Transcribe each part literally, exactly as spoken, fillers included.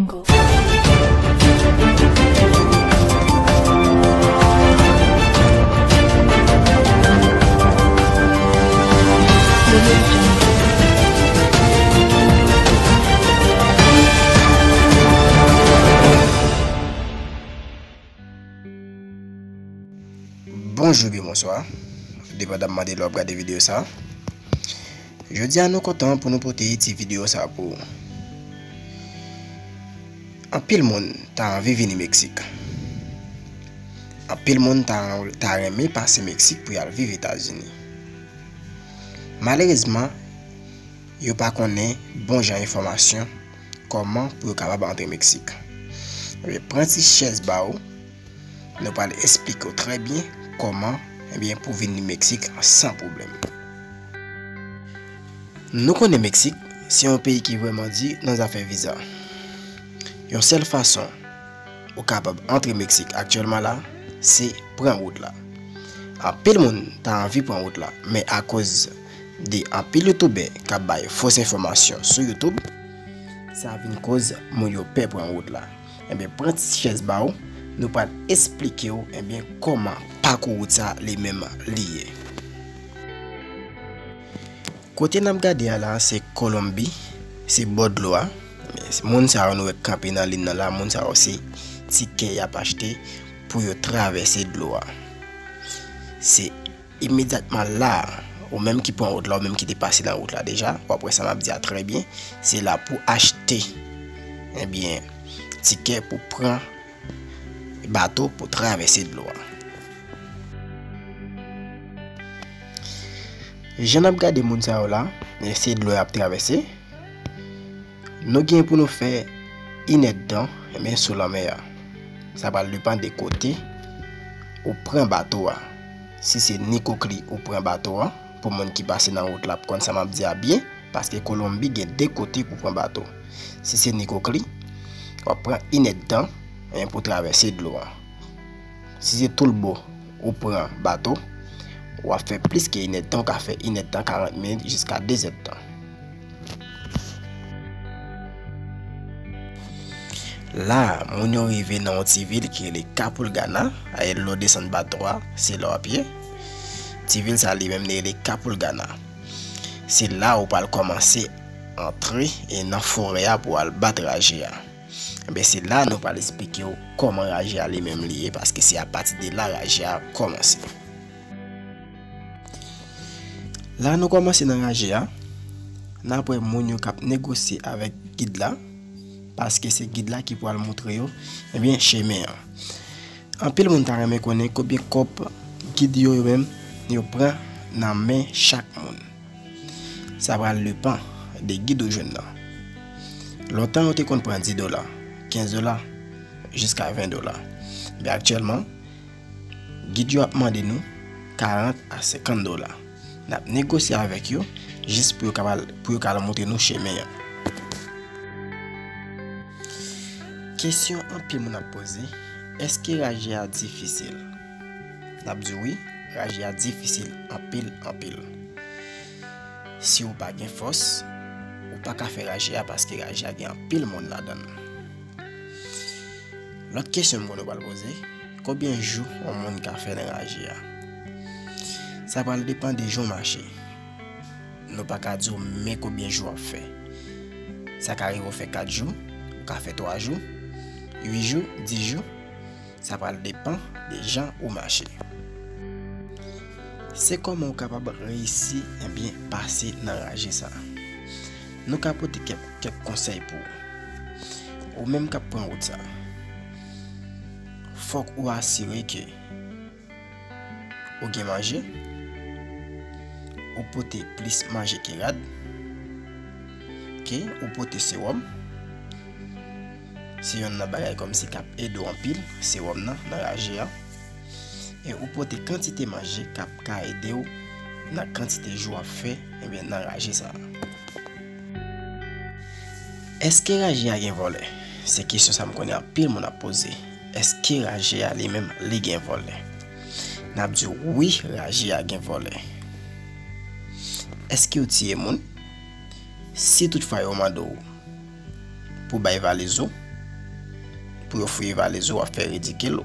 Bonjou oubyen bonswa, depandaman de lè w ap gade videyo sa. Jodi a nou kontan pou nou pote ti videyo sa pou ou. Anpil moun ta anvi vini Meksik. Anpil moun ta, ta renmen pase Meksik pou y al viv Etazini. Malerezman, yo pa konnen bon jan enfòmasyon kòman pou yo kapab antre Meksik. Ebyen, pran ti chèz ba ou, nou pral esplike w trè byen kòman, ebyen, pou vini Meksik san pwoblèm. Nou konnen Meksik se yon peyi ki vrèman di nan zafè viza. Yon sèl fason ou kapab antre Meksik aktyèlman la, se pran wout la. Anpil moun ta anvi pran wout la, men akoz de anpil youtubè k ap bay fos enfòmasyon sou YouTube, sa vin koz moun yo pè pran wout la. Ebyen, pran ti chèz ba ou, nou pral esplike w, ebyen, kòman pakou wout sa li menm li ye. Kote n ap gade a la, se Kolonbi, se bò dlo a. Moun sa yo nou wè k kanpe nan liy nan la, moun sa yo se tikè y ap achte pou yo travèse dlo a. Se imedyatman la, ou menm ki pran wout la, ou menm ki te pase nan wout la deja, w ap wè sa m ap di a trè byen, se la pou achte, ebyen, tikè pou pran bato pou travèse dlo a. Jan n ap gade moun sa yo la, se dlo y ap travèse. Nou gen pou nou fè inèdtan, men sou lanmè a. Sa pral depann de kote ou pran bato a. Si se Nikokli ou pran bato a, pou moun ki pase nan wout la ap konn sa m ap di a byen, paske Kolonbi gen de kote pou pran bato. Si se Nikokli, w ap pran inèdtan, en, pou travèse dlo a. Si se Tulbo ou pran bato, w ap fè plis ke inèdtan, w ka fè inèdtan, karant minit, jiska dezèdtan. La, moun yo rive nan yon ti vil ki rele Kapulgana, e lè w desann bato a, se la w ap ye. Ti vil sa li menm li rele Kapulgana. Se la ou pral kòmanse antre e nan forè a pou al bat raje a. Ebyen, se la nou pral esplike w kòman raje a li menm li ye, paske se apati de la raje a kòmanse. La nou kòmanse nan raje a, n ap wè moun yo k ap negosye avèk gid la, paske se gid la ki pral montre yo, ebyen, chemen an. Anpil moun ta renmen konnen konbyen kòb gid yo, yo menm, yo pran nan men chak moun. Sa pral depann de gid ou jwenn nan. Lontan, yo te konn pran dis dola, kenz dola, jiska ven dola. Men aktyèlman, gid yo ap mande nou karant a senkant dola. N ap negosye avèk yo jis pou yo kapab, pou yo ka al montre nou chemen an. Kesyon anpil moun ap poze, èske raje a difisil? N ap di wi, raje a difisil anpil, anpil. Si w pa gen fòs, ou pa ka fè raje a paske raje a gen anpil moun ladan l. Lòt kesyon m konnen w pral poze, konbyen jou yon moun ka fè nan raje a? Sa pral depann de jan w mache. Nou pa ka di w men konbyen jou w ap fè. Sa ka rive w fè kat jou, ou ka fè twa jou, uit jou, dis jou. Sa pral depann de jan ou mache. Se kòman ou kapab reyisi, ebyen, pase nan raje sa a. Nou ka pote kèk, kèk konsèy pou ou. Ou menm k ap pran wout sa a, fòk ou asire ke ou gen manje, ou pote plis manje ke rad, ke ou pote sewòm. Se yonn nan bagay kòmsi k ap ede w anpil, sewòm nan, nan raje a. E ou pote kantite manje k ap ka ede w nan kantite jou w ap fè, ebyen, nan raje sa a. Èske raje a gen vòlè? Se kesyon sa m konnen anpil moun ap poze. Èske raje a li menm li gen vòlè? N ap di w wi, raje a gen vòlè. Èske yo tiye moun? Si toutfwa yo mande w pou bay valiz ou, Pou yo fouye valiz ou, w ap fè ridikil,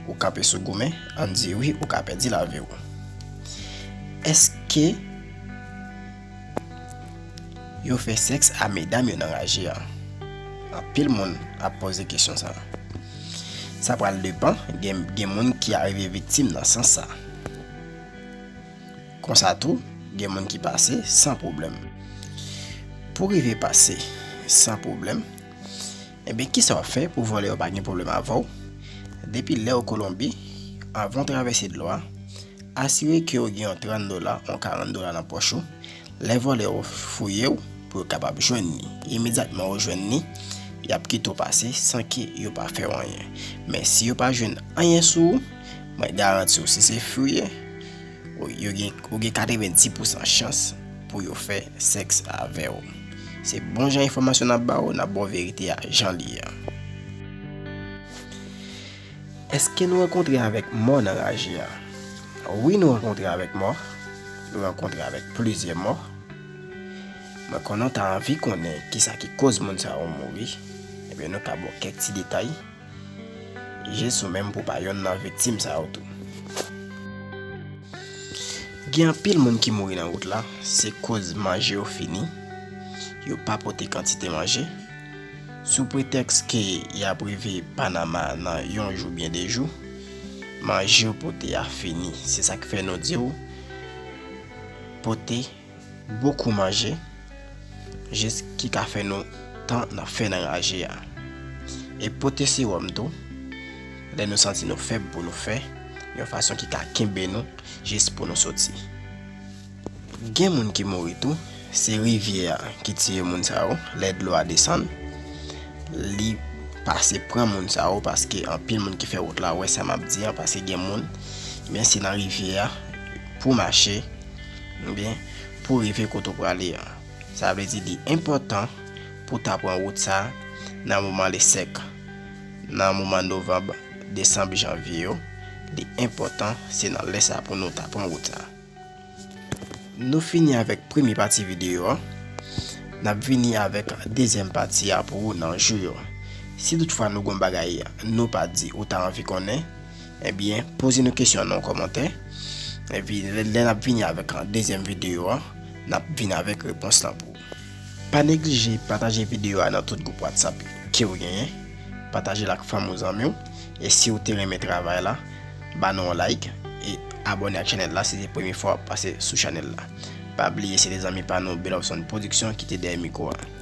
ou kanpe sou goumen, ann di wi, ou ka pèdi lavi w. Èske yo fè sèks a medam yo nan raje a? Anpil moun ap poze kesyon sa. Sa pral depann, gen, gen moun ki arive viktim nan sans sa. Konsa tou, gen moun ki pase san pwoblèm. Pou rive pase san pwoblèm, ebyen, kisa w ap fè pou vòlè yo pa gen pwoblèm avè w? Depi lè w Kolonbi, anvan w travèse dlo a, asire ke w gen yon trant dola, yon karant dola nan pòch ou. Lè vòlè yo fouye w, pou yo kapab jwenn li. Imedyatman yo jwenn li, y ap kite w pase san ke yo pa fè w anyen. Men si yo pa jwenn anyen sou ou, mwen garanti w, si se fouye, ou, yo gen, ou gen katrevenndis pousan chans pou yo fè sèks avè w. Se bon jan enfòmasyon n ap ba w, n ap ba w verite a jan li ye a. Èske nou rankontre avèk mò nan raje a? Wi, nou rankontre avèk mò. Nou rankontre avèk plizyè mò. Mwen konnen w ta anvi konnen kisa ki koz moun sa yo mouri. Ebyen, nou ka ba w kèk ti detay. Jis ou menm pou w pa yonn nan viktim sa yo tou. Gen anpil moun ki mouri nan wout la, se koz manje yo fini. Yo pa pote kantite manje. Sou pretèks ke y ap rive Panama nan yon jou byen de jou, manje yo pote a fini. Se sa k fè nou di w, pote bokou manje, jis ki ka fè nou tan nan fè nan raje a. E pote sewòm tou, lè nou santi nou fèb pou nou fè, yon fason ki ka kenbe nou, jis pou nou soti. Gen moun ki mouri tou, se rivyè a ki tiye moun sa yo, lè dlo a desann, li pase pran moun sa yo, paske anpil moun ki fè wout la wè sa m ap di an, paske gen moun, men se nan rivyè a pou mache, oubyen pou rive kote w prale an. Sa vle di li enpòtan pou w ta pran wout sa nan moman le sèk, nan moman novanm, desanm, janvye yo, li enpòtan, se nan lè sa pou nou ta pran wout sa. Nou fini avèk premye pati videyo a. N ap vini avèk dezyèm pati a pou ou nan jou yo. Si toutfwa nou gon bagay nou pa di ou ta anvi konnen, ebyen, poze nou kesyon nan yon kòmantè. Epi, lè, lè n ap vini avèk dezyèm videyo a, n ap vin avèk repons lan pou ou. Pa neglije pataje videyo a nan tout gwoup WhatsApp ke w genyen. Pataje l ak fanmi w, zanmi w. E si w te renmen travay la, ba nou yon like e abòne ak chanèl la si se premye fwa w ap pase sou chanèl la. Pa bliye se te zanmi pa nou Belopson Production ki te dèyè mikwo a.